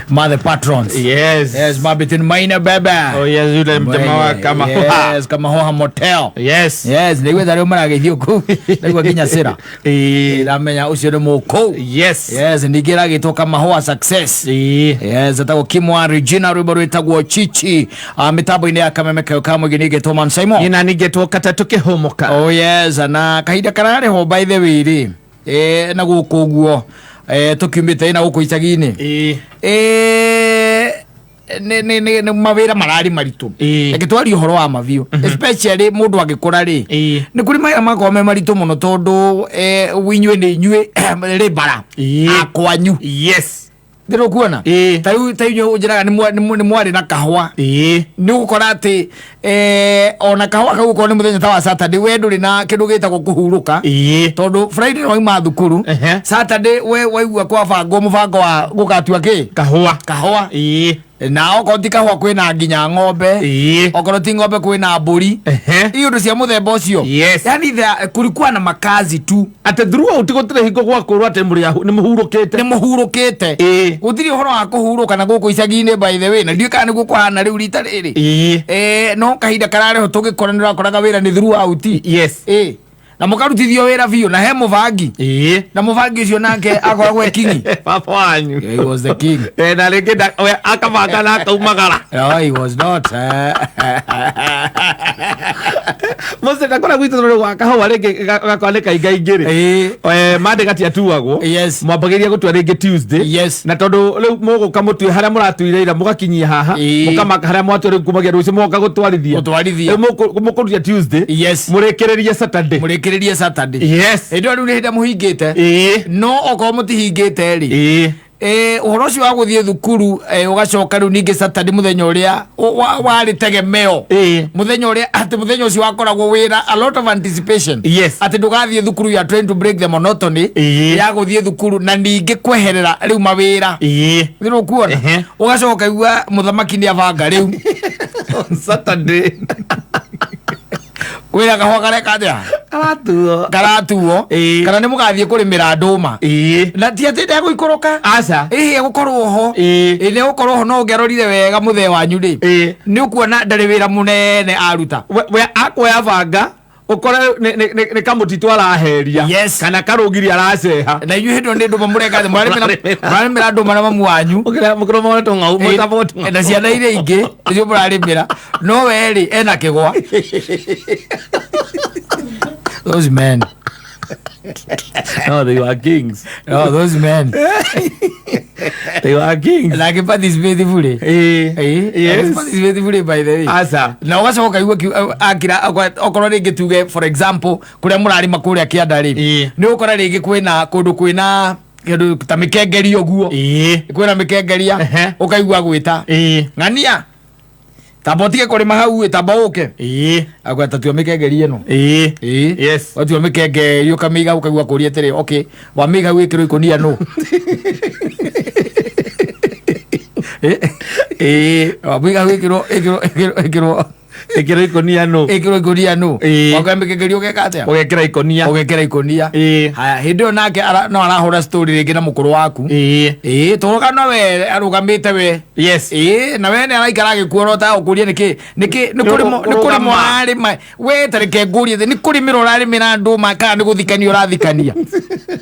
Ma the patrons. Yes. Yes, Mabitin Maina bebe. Oh yes, yule mjamaa wa kama Yes, kama Hoha Motel. Yes. Yes, nĩguo tharĩ maragĩthiĩ kũu ndaigua nginya cĩra Eh, ndamenya ũcio nĩ mũkũu. Yes. Yes, ningĩ ĩragĩtwo Kamahoa Success. Eh. Yes, etagwo Kimwa Regina, rwĩmbo rwĩtagwo Chichi. Mĩtambo-inĩ ya kameme kayo ka mũingĩ ningĩtwo Man Simon. Ina ningetwo katatu kihomoka. Oh yes, na kahinda kararĩ ho by the way rĩ, na gũkũ ũguo tũkiumĩte na gũkũ icagi-inĩ. Eh. Nĩ mawĩra mararĩ maritũ. Ĩĩ. Reke twarie ũhoro wa mabiũ, especially mũndũ angĩkũra rĩ, Ĩĩ. nĩ kũrĩ mawĩra makoragwo me maritũ mũno tondũ inyuĩ nĩ inyuĩ rĩ bara Ĩĩ. akwanyu. Yes. Ndĩrũkuona Ĩĩ. ta rĩu ta inyuĩ ũnjĩraga nĩ mwarĩ na kahũa. Eh. Nĩ ũgũkora atĩ ona kahũa kau ũkorwo nĩ mũthenya ta wa Saturday, we ndũrĩ na kĩndũ gĩtagwo kũhurũka, Eh. tondũ Friday nĩ wauma thukuru. Ehe. Saturday we waigua kwabangwo mũbango wa gũgatua kĩ? Kahua. Kahũa. Eh. Na okorwo ti kahũa kwĩna nginya ng'ombe. Eh. Okorwo ti ng'ombe kwĩna mbũri. Ehe. Iũndũ cia mũthemba ũcio. Yes. Yani kulikuwa na makazi tu. Ate throughout gutire hingo gwakorwo ate muri ni muhurukite. Nĩ mũhurũkĩte. Eh. Gũtirĩ ũhoro wa kũhurũka na gũkũ icagi-inĩ by the way, na ndiũĩ kana nĩguo kũhana rĩu rita rĩrĩ. Eh. No kahinda kararĩho tũgĩkora nĩ ũrakoraga wĩra nĩ throughout. Yes. Na mũkarutithio wĩra biũ na he mũbangi, Eh. na mũbangi ũcio nake akoragwo e kingi. Baba wanyu. He was the king. Eh, na rĩngĩ we akabanga na akaumagara. No, he was not. Mose ndakora gwitũ tondũ gwa kahũa rĩngĩ gakorwo nĩ kaingaingĩ rĩ. Monday gatiatuagwo. Mwambagĩria gũtua rĩngĩ Tuesday. Na tondũ rĩu mũgũka mũtue harĩa mũratuire ira mũgakinyia haha. Mũkamaka harĩa mwatua rĩu kumagia rũciũ mũgoka gũtwarithia. Gũtwarithia. Rĩu mũkũrutia Tuesday. Mũrĩkĩrĩrie Saturday. Mũrĩkĩrĩrie Saturday. Hĩndĩ ĩyo rĩu nĩ hĩndĩ mũhingĩte. No okorwo mũtihingĩte rĩ, ũhoro ũcio wa gũthiĩ thukuru, ũgacoka rĩu ningĩ Saturday mũthenya ũrĩa warĩ tegemeo, mũthenya ũrĩa atĩ mũthenya ũcio wakoragwo wĩra a lot of anticipation, atĩ ndũgathiĩ thukuru, you are trying to break the monotony ya gũthiĩ thukuru na ningĩ kweherera rĩu mawĩra. Nĩ ũkuona, ũgacoka igua mũthamaki nĩ abanga rĩu Saturday. kwĩna kahũa kareka atĩa? Karatuo. Karatuo. Kana nĩ mũgathiĩ kũrĩmĩra ndũma, na ti atĩ ndegũikũrũka. Aca. Ĩhĩ, egũkorwo ho. Ĩ, nĩ egũkorwo ho, no ũngĩarorire wega mũthee wanyu rĩ, nĩ ũkuona ndarĩ wĩra mũnene aruta. We akuoya banga ukore nĩ kamũtitũ araheria kana karũgiri araceha. Na inyuĩ hĩndĩ ĩyo nĩ ndũma mũreka atĩ mũrarĩmĩra ndũma na mamu wanyu. Mũkĩrũma tũng'au mũtabo tũng'au. Na ciana iria ingĩ nĩcio mũrarĩmĩra, no we rĩ ena kĩgwa. Those men. No, they were kings. No, those men. They were kings. Nake participate fully. Participate fully by the way. Aca. Na ũgacoka ũkaigua akira okorwo rĩngĩ tuge for example kũrĩa mũrarĩma kũrĩa kĩanda rĩ, nĩ ũgũkora rĩngĩ kwĩna kũndũ kwĩna kĩndũ ta mĩkengeria ũguo. Kwĩna mĩkengeria. Ũkaigua gwĩta, "Ng'ania, tamba ũtige kũrĩma hau ĩ, tamba ũke." Agweta, "Tua mĩkengeria ĩno." Watua mĩkengeria ũkamĩiga, ũkaigua kũria atĩrĩ, "Okay, wamĩiga hau ĩkĩrwo ikũnia nũ?" Wamĩiga hau ĩkĩrwo Ĩkĩrwo ikũnia nũ? Ĩkĩrwo ikũnia nũ? Wakoya mĩkengeria ũgeka atĩa? Ũgekĩra ikũnia. Ũgekĩra ikũnia. Haya, hĩndĩ ĩyo nake no arahũra story rĩngĩ na mũkũrũ waku. Tũroka no we arũgamĩte we. Na we nĩ araikara agĩkuorota ũkũria nĩkĩ nĩkĩ nĩ kũrĩma nĩ kũrĩma ũrarĩma we, ta reke ngũrie nĩ kũrĩmĩra ũrarĩmĩra ndũma kana nĩ gũthikania ũrathikania?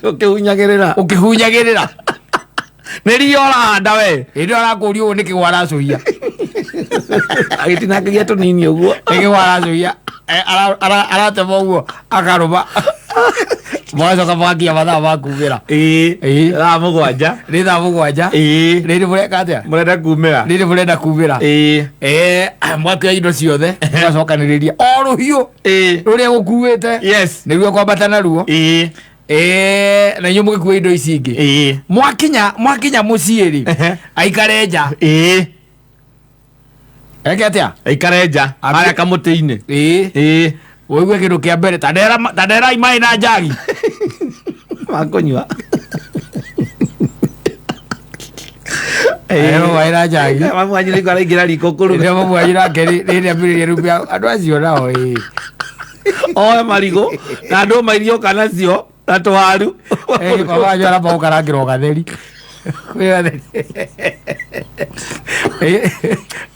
Ũkĩhunyagĩrĩra. Ũkĩhunyagĩrĩra. Nĩ ria ũrahanda we. Hĩndĩ ĩyo arakũria ũũ nĩkĩ aracũhia. Agĩtinangagia tũnini ũguo. Nĩkĩ aracũhia. Aratema ũguo akarũma, mũgacoka mũgakinya mathaa ma kumĩra. Thaa 7. Nĩ thaa 7. Rĩrĩ mũreka atĩa? Mũrenda kumĩra. Rĩrĩ mũrenda kumĩra. Mwakioya indo ciothe mũgacokanĩrĩria o rũhiũ rũrĩa gũkuĩte nĩruo kwambata naruo. Na inyuĩ mũgĩkua indo ici ingĩ. Mwakinya mũciĩ rĩ, aikare nja. Eke atĩa? Aikare nja harĩa kamũtĩ-inĩ. Ũigue kĩndũ kĩa mbere, "Ta nderai maĩ na njagi." Makũnyua. Nderwo maĩ na njagi. Mamu wanyu nĩguo araingĩra riko kũruga. Rĩrĩa mamu wanyu nake rĩrĩa ambĩrĩria rĩu andũ acio nao ĩ. Oe marigũ na ndũma iria ũka nacio na tũwaru. Baba wanyu aramba gũkarangĩrwo gatheri. Kwĩ gatheri.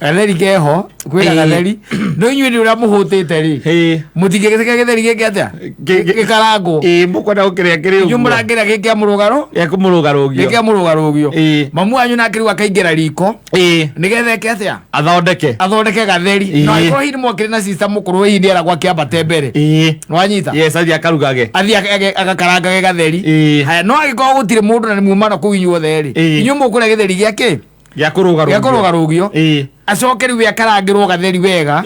Gatheri keho kwĩna gatheri no inyuĩ nĩ ũrĩa mũhũtĩte rĩ, mũtingĩgĩtĩka gĩtheri gĩkĩ atĩa gĩkarangwo. Ĩĩ, mũkwenda gũkĩrĩa kĩrĩ inyuĩ ũguo. Mũrangĩra gĩkĩa mũrũgaro. Gĩa kũmũrũgarũgio. Gĩkĩa mũrũgarũgio. Mamu wanyu nake rĩu akaingĩra riko nĩgetha eke atĩa? Athondeke. Athondeke gatheri. No angĩkorwo hihi nĩ mwakĩrĩ na sister mũkũrũ, hihi nĩ eragwo akĩambate mbere. Nĩwanyita? Yes, athiĩ akarugage. Athiĩ agakarangage gatheri. Haya, no angĩkorwo gũtirĩ mũndũ na nĩ mumana kũu inyuothe rĩ, inyuĩ mũkũrĩa gĩtheri gĩa kĩ? Gĩa kũrũgarũgio. Gĩa kũrũgarũgio. Acoke rĩu akarangĩrwo gatheri wega.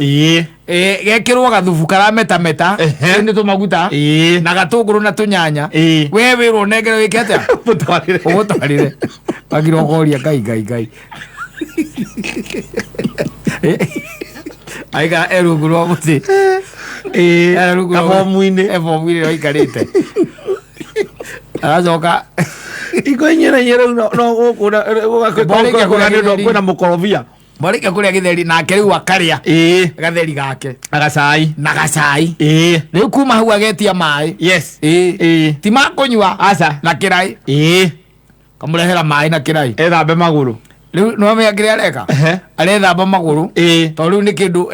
Gekĩrwo gathubu karametameta. Nĩ tũmaguta na gatũngũrũ na tũnyanya. We wĩrwo ũnengere wĩke atĩa? Mũtwarĩre. Ũgũtwarĩre wagira ũkoria ngai ngai ngai. Aikara e rungu rwa mũtĩ. E rungu rwa- Kabomu-inĩ. E bomu-inĩ aikarĩte aracoka. Iko inyere nyere no no gũkũ Mwarĩkia kũrĩa nĩ ũndũ gĩtheri. kwĩna mũkorobia. Mwarĩkia kũrĩa gĩtheri nake rĩu akarĩa gatheri gake Na gacai. Na gacai. Rĩu kuma hau agetia maĩ. Ti makũnyua. Aca. Na kĩrai. Kamũrehera maĩ na kĩrai. Ethambe magũrũ. Rĩu nĩwamenya kĩrĩa areka? Arethamba magũrũ tondũ rĩu nĩ kĩndũ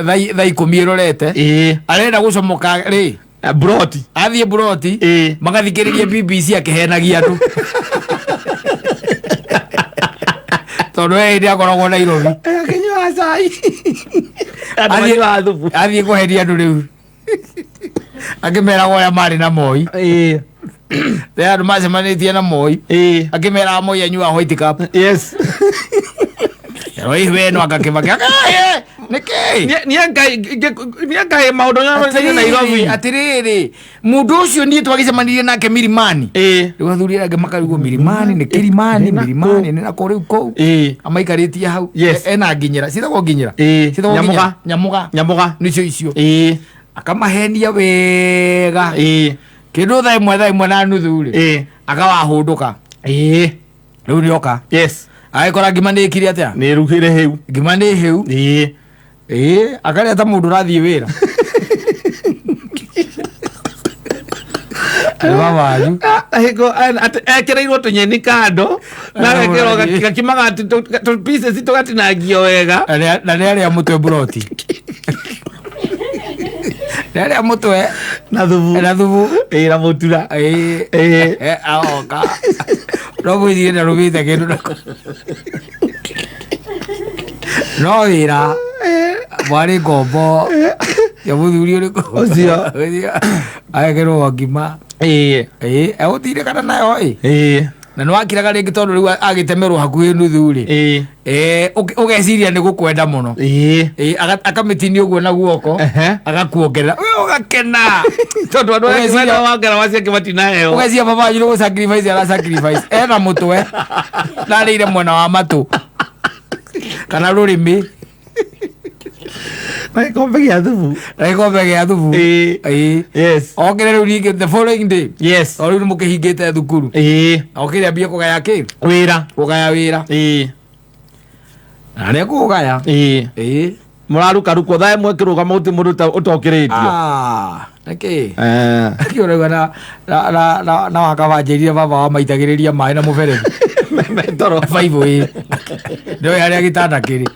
thaa 10 ĩrorete. Arenda gũcomoka rĩ. Broti. Athiĩ buroti. Magathikĩrĩrie BBC akĩhenagia andũ tondũ we hĩndĩ akoragwo Nairobi. Akĩnyua cai. Andũ manyuaga thubu. Athiĩ kũhenia andũ rĩu akĩmeraga ũrĩa marĩ na Moi. Rĩrĩa andũ macemanĩtie na Moi, akĩmeraga Moi anyuaga White Cup. Ero we no agakĩmaka nĩkĩ. Nĩ maũndũ marĩa Nairobi. Atĩrĩrĩ, mũndũ ũcio niĩ twagĩcemanirie nake Milimani. Rĩu athuri arĩa angĩ makarigwo Milimani nĩ Kilimani. Nĩ nakũ? Milimani nĩ nakũ rĩu kũu? Amaikarĩtie hau. Ena nginyĩra ciĩtagwo nginyĩra. Ciĩtagwo Nyamũga. nginyĩra? Nyamũga. Nyamũga. Nĩcio icio. Akamahenia wega. Kĩndũ thaa 1, thaa 1:30 rĩ, akawahũndũka. Rĩu nĩoka agĩkora ngima nĩ ĩkire atĩa? Nĩ rugire hĩu. Ngima nĩ hĩu. Ĩĩ, akarĩa ta mũndũ ũrathiĩ wĩra. Nĩ mawanyu. Hingo ekereirwo tũnyeni kando na agekĩrwo gakima tũ pieces tũgatinangio wega. Na nĩ arĩa mũtwe buroti, nĩ arĩa mũtwe na thubu. Na thubu. Na mũtura. Ĩĩ. Aoka no gwĩciria ndarũmĩte kĩndũ nako no wĩra mwarĩ ngombo ya mũthuri ũrĩkũ. Ũcio. Ũcio agekĩrwo ngima. Ĩĩ, egũtindĩkana nayo ĩ. Na nĩ wakiraga rĩngĩ tondũ rĩu agĩtemerwo hakuhĩ nuthu rĩ. Ũgeciria nĩ gũkwenda mũno. Ĩĩ, akamĩtinia ũguo na guoko. Agakuongerera we ũgakena. Tondũ andũ arĩa Ũgeciria- wangera waciake matinaheo. Ũgeciria baba wanyu nĩ gũ sacrifice ara sacrifice ena mũtwe narĩire mwena wa matũ kana rũrĩmĩ. Na gĩkombe gĩa thubu. Na gĩkombe gĩa thubu. Ĩĩ. Okire rĩu ningĩ the following day, tondũ rĩu nĩ mũkĩhingĩte thukuru, okire ambie kũgaya kĩ? Wĩra. Kũgaya wĩra. Na nĩ kũgaya. Ĩĩ. Mũrarukarukwo thaa 1 kĩrũgamo gũtirĩ mũndũ ũtokĩrĩtio. Ah, nĩkĩ nĩkĩ ũrauga na wakabanjĩrire baba wa maitagĩrĩria maĩ na mũberethi? Metoro. Baibũ ĩ nĩoĩ harĩa gĩtanda kĩrĩ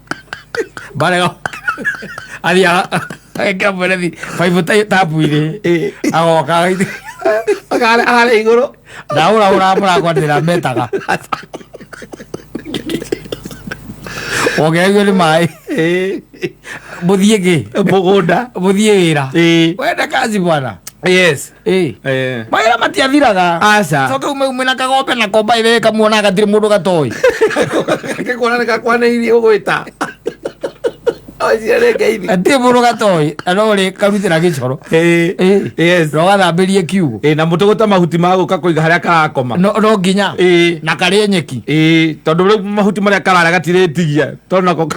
barega athiaga agekĩra mũberethi baibũ tabu-inĩ agoka Agarĩ igũrũ. Ndahũrahũra mũrango atĩra metaga wongeragio nĩ maĩ mũthiĩ kĩ? Mũgũnda. Mũthiĩ wĩra. Wende kazi bwana. Ĩ. Mawĩra matiathiraga. Aca. Coke ume ume na kagombe na komba ithe kamuona gatirĩ mũndũ gatoĩ. Gĩkuona nĩ gakwanĩirie ũgwĩta. Acio nĩ ngeithi. Gatirĩ mũndũ gatoĩ na no rĩ karutĩra gĩcoro. Ĩ. Na ũgathambĩrie kiugũ. Ĩĩ, na mũtũgũta mahuti ma gũka kũiga harĩa karakoma. No nginya na karĩe nyeki. Ĩĩ, tondũ rĩu mahuti marĩa kararĩa gatirĩtigia tondũ nako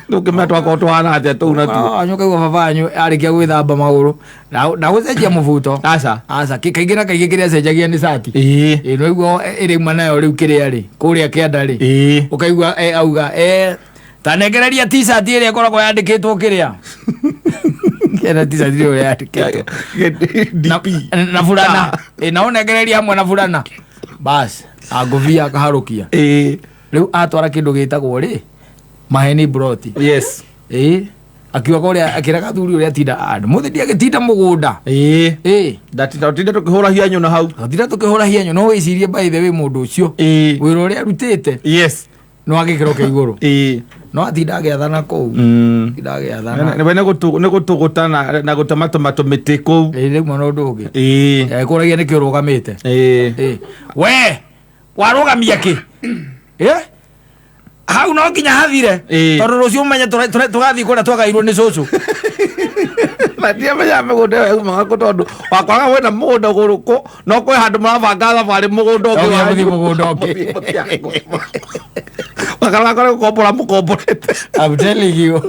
ndũngĩmenya twakorwo tũhana atĩa tũu natuo. Ah, nyokaigua baba wanyu arĩkia gwĩthamba magũrũ na gũcenjia mũbuto. Aca. Aca, kaingĩ na kaingĩ kĩrĩa acenjagia nĩ cati. Ĩ no igua ĩrĩuma nayo rĩu kĩrĩa rĩ kũrĩa kĩanda rĩ, ũkaigua auga ta nengereria t-shirt ĩrĩa ĩkoragwo yandĩkĩtwo kĩrĩa kĩrĩa t-shirt ĩrĩa yandĩkĩtwo DP. Na burana. Ĩ, na ũnengereria hamwe na burana bas. Angũbia akaharũkia. Rĩu atwara kĩndũ gĩtagwo rĩ maheni broti. Ĩĩ, akiuga ũrĩa akĩra gathuri ũrĩa atinda andũ mũthĩ ndiagĩtinda mũgũnda. Ĩĩ. Ndatinda tinda tukihura hianyũ na hau. Tinda tũkĩhũra hianyũ. No wĩcirie, by the way, mũndũ ũcio wĩra ũrĩa arutĩte no agĩkĩro kĩa igũrũ, no atinda agĩathana kũu. Atinda agĩathana. We nĩ gũtũgũta na gũtematema tũmĩtĩ kũu. Ĩĩ, rĩu mwana ũndũ ũngĩ kũragia nĩkĩ ũrũgamĩte. Ĩĩ. We warũgamia kĩ? Ĩ? Hau no nginya hathire. Tondũ rũciũ ũmenye tũgathiĩ kũrĩa twagairwo nĩ cũcũ. Na ndiamenyaga mĩgũnda ĩyo yumaga kũ, tondũ wakoraga wĩna mũgũnda gũrũkũ no kwĩ handũ marabanga thabarĩ mũgũnda ũngĩ. No nginya mũthiĩ mũgũnda ũngĩ. Wakaraga kũrĩa gũkombora mũkomborete. I'm telling you.